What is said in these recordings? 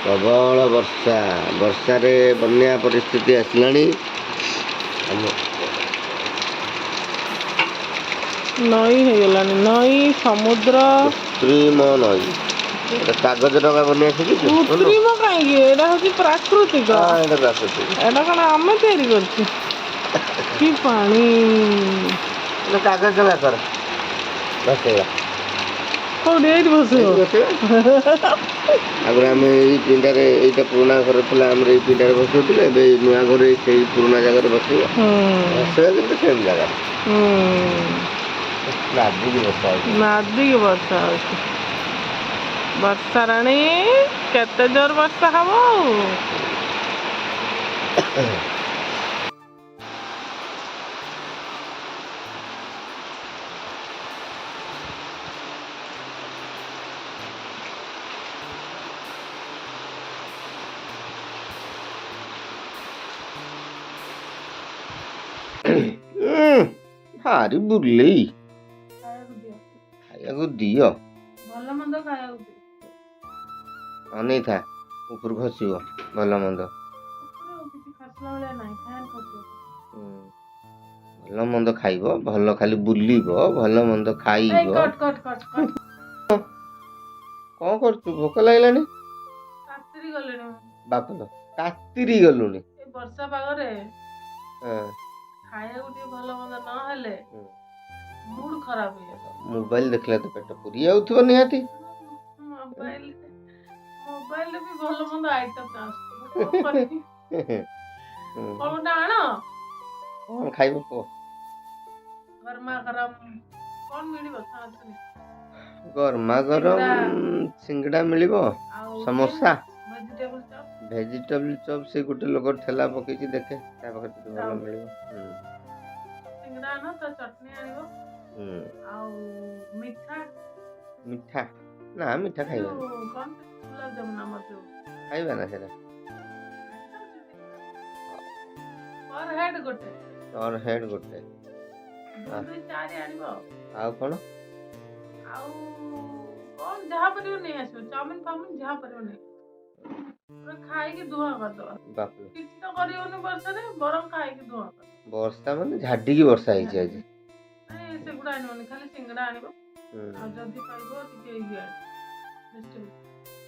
ପ୍ରବଳ ବର୍ଷା, ବର୍ଷାରେ ବନ୍ୟା ପରିସ୍ଥିତି ଆସିଲାଣି। ଆମ ନଈ ହେଇଗଲାଣି, ନଈ, ସମୁଦ୍ର। କୃତ୍ରିମ ନଈ। ଏଟା କାଗଜ ଟଙ୍କା ବନ୍ୟା ଶିଖିଛୁ? କୃତ୍ରିମ କାହିଁକି? ଏଇଟା ହଉଛି ପ୍ରାକୃତିକ। ହଁ, ଏଇଟା ପ୍ରାକୃତିକ। ଏଇଟା କଣ ଆମେ ତିଆରି କରିଛୁ କି ପାଣି? ଏଟା କାଗଜ ଟଙ୍କା କର, ବସେଇବା। କୋଉଠି? ଏଇଠି ବସିବ? ଆଗରୁ ଆମେ ଏଇ ପିଣ୍ଡାରେ, ଏଇଟା ପୁରୁଣା ଘର ଥିଲା, ଆମର ଏଇ ପିଣ୍ଡାରେ ବସଉଥିଲେ। ଏବେ ଏଇ ନୂଆ ଘରେ ସେଇ ପୁରୁଣା ଜାଗାରେ ବସେଇବା। ବସେଇବା କିନ୍ତୁ ସେମ୍ ଜାଗାରେ। ନାଦିକି ବର୍ଷା ହଉଛି। ନାଦିକି ବର୍ଷା ହଉଛି। ବର୍ଷା ରାଣୀ, କେତେ ଜୋର ବର୍ଷା ହବ ଆଉ। ଭାରି ବୁଲେଇ। ଖାଇବାକୁ ଦିଅ। ଭଲ ମନ୍ଦ ଖାଇବାକୁ ଦିଅ। ଅନେଇଥା, ଉପରୁ ଖସିବ ଭଲ ମନ୍ଦ। ଉପରୁ କିଛି ଖସିଲା ଭଳିଆ ନାହିଁ, ଫ୍ୟାନ୍ ଖସିବ। ଭଲ ମନ୍ଦ ଖାଇବ, ଭଲ ଖାଲି ବୁଲିବ, ଭଲ ମନ୍ଦ ଏଇ ଖାଇବ। Cut cut cut cut. କଣ କରୁଛୁ? ଭୋକ ଲାଗିଲାଣି? କାତିରି ଗଲେଣି ମୁଁ। ବାପଲ, କାତିରି ଗଲୁଣି। ଏ ବର୍ଷା ପାଗରେ ଖାଇବାକୁ ଟିକେ ଭଲ ମନ୍ଦ ନହେଲେ ମୁଡ୍ ଖରାପ ହେଇଯାଏ। ମୋବାଇଲ ଦେଖିଲେ ତ ପେଟ ପୁରି ଯାଉଥିବ ନିହାତି। ମୋବାଇଲରେ ବି ଭଲ ମନ୍ଦ ଆଇଟମ୍ ଆସୁଛି, ମୁଁ କଣ କରିବି? କଣ ଗୋଟେ ଆଣ। କଣ ଖାଇବ କୁହ? ଗରମା ଗରମ କଣ ମିଳିବ ଛଣାଛଣି? ଗରମା ଗରମ ସିଙ୍ଗଡ଼ା ମିଳିବ। ଆଉ samosa. Vegetable chop. Vegetable chop ସେ ଗୋଟେ ଲୋକ ଠେଲା ପକେଇଛି, ଦେଖେ ତା ପାଖରେ ଯଦି ଭଲ ମିଳିବ। ସିଙ୍ଗଡ଼ା ଆଣ, ତା ଚଟଣି ଆଣିବ। ଆଉ ମିଠା। ମିଠା ନା, ମିଠା ଖାଇବାନି। ଯୋଉ କଣ ଗୁଲାବଜାମୁନ ଆମର ଯୋଉ ଖାଇବା ନା ସେଟା? ପର ହେଡ୍ ଗୋଟେ। ପର ହେଡ୍ ଗୋଟେ। ଦୁଇ ଦୁଇ ଚାରି ଆଣିବ ଆଉ। ଆଉ କଣ? ଆଉ କଣ, ଯାହା ପାରିବ ନେଇ ଆସିବ, ଚାଉମିନ ଫାଉମିନ ଯାହା ପାରିବ ନେଇ, ପୁରା ଖାଇକି ଧୂଆଁ କରିଦବା। ବାପରେ! କିଛି ତ କରିହଉନି ବର୍ଷାରେ, ବରଂ ଖାଇକି ଧୂଆଁ କରିଦବା। ବର୍ଷା ମାନେ ଝାଡିକି ବର୍ଷା ହେଇଛି ଆଜି। ନାଇଁ, ସେଗୁଡ଼ା ଆଣିବନି, ଖାଲି ସିଙ୍ଗଡ଼ା ଆଣିବ। ଆଉ ଯଦି ପାଇବ ଟିକେ ଇଏ ଆଣିବ, ଭେଜିଟେବୁଲ।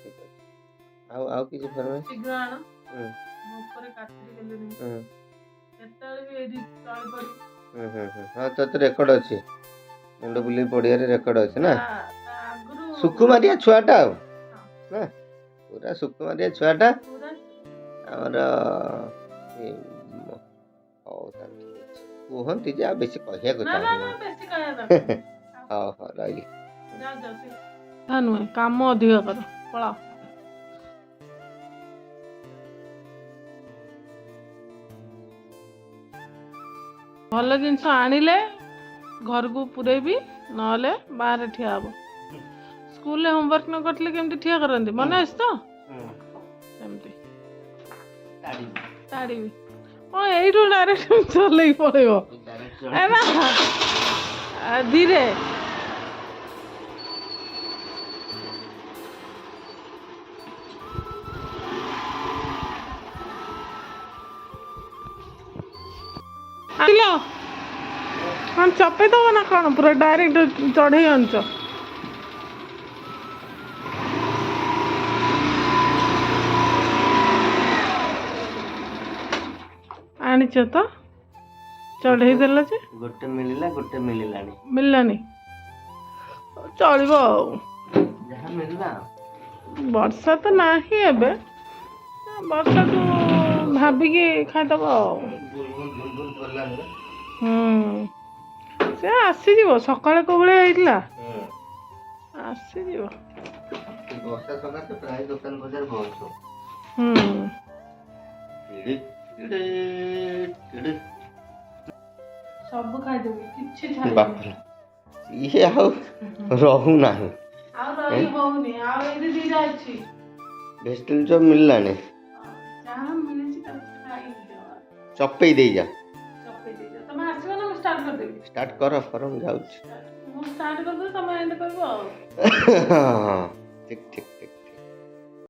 ଠିକ ଅଛି। ଆଉ କିଛି ଫରମାଇଶ? ଶୀଘ୍ର ଆଣ। ଭୋକରେ କାତିରି ଗଲିଣି। କେତେବେଳେ ବି ଏଇଠି ଟଳି ପଡି ହୁଁ ହୁଁ ହୁଁ ହଁ, ତୋର ତ ରେକର୍ଡ ଅଛି, ମୁଣ୍ଡ ବୁଲେଇ ପଡ଼ିଆରେ ରେକର୍ଡ ଅଛି ନା? ତା ଆଗରୁ ସୁକୁମାରିଆ ଛୁଆଟା ଆଉ ନା, ପୁରା ସୁକୁମାରିଆ ଛୁଆଟା। ପୁରା। ଆମର ହଉ ତାହେଲେ ଠିକ ଅଛି। କୁହନ୍ତି ଯେ ଆଉ ବେଶୀ କହିବାକୁ ନା ନା ଚାହୁଁନି। ନା, ବେଶୀ କହିବା ଦରକାର ନାହିଁ। ହଉ ହଉ, ରହିଲି। ଯାଅ ଯାଅ, କଥା ନୁହେଁ, କାମ ଅଧିକ କର, ପଳାଅ। ଭଲ ଜିନିଷ ଆଣିଲେ ଘରକୁ ପୁରେଇବି, ନହେଲେ ବାହାରେ ଠିଆ ହବ। ସ୍କୁଲରେ ହୋମୱାର୍କ ନ କରିଥିଲେ କେମିତି ଠିଆ କରନ୍ତି, ମନେ ଅଛି ତ? ସେମିତି ତାଡ଼ିବି। ହଁ, ଏଇଠୁ ଡାଇରେକ୍ଟ ଚଲେଇକି ପଳେଇବ। ଏ ନା, ଧୀରେ। ଆସିଲ କଣ ଚପେଇ ଦବ ନା କଣ? ପୁରା ଡାଇରେକ୍ଟ ଚଢେଇ ଆଣୁଛ। ଆଣିଛ ତ, ଚଢେଇ ଦେଲ ଯେ। ଗୋଟେ ମିଳିଲା, ଗୋଟେ ମିଳିଲାନି। ମିଳିଲାନି, ଚଳିବ ଆଉ। ଯାହା ମିଳିଲା। ବର୍ଷା ତ ନାହିଁ ଏବେ, ବର୍ଷାକୁ ଭାବିକି ଖାଇଦବ ଆଉ। ବୁଲବୁଲ ବୁଲବୁଲ କଲାଣି। ହୁଁ, ସେ ଆସିଯିବ। ସକାଳେ କୋଉ ଭଳିଆ ହେଇଥିଲା, ଆସିଯିବ। ବର୍ଷା ସକାଶେ ପ୍ରାୟ ଦୋକାନ ବଜାର ବନ୍ଦ ସବୁ। ଟିଡ଼ି, ଟିଡ଼ି, ଟିଡ଼ି। ସବୁ ଖାଇଦେବି, କିଛି ଛାଡ଼ିବିନି। ବାପରେ, ଇଏ ଆଉ ରହୁନାହିଁ। ଆଉ ରହି ହଉନି। ଆଉ ଏଇଠି ଦିଟା ଅଛି। ଭେଜିଟେବୁଲ ଚପ୍ ମିଳିଲାଣି। ଯାହା ମିଳିଛି ତାକୁ ଖାଇଦିଅ। ଚପେଇ ଦେଇଯା। ଚପେଇ ଦେଇଦିଅ। ତମେ ଆସିବ ନା ମୁଁ ଷ୍ଟାର୍ଟ କରିଦେବି? ଷ୍ଟାର୍ଟ କର କର, ମୁଁ ଯାଉଛି। ମୁଁ ଷ୍ଟାର୍ଟ କରିଦେବି, ତମେ ଏଣ୍ଡ କରିବ ଆଉ। ହଁ, ଠିକ ଠିକ।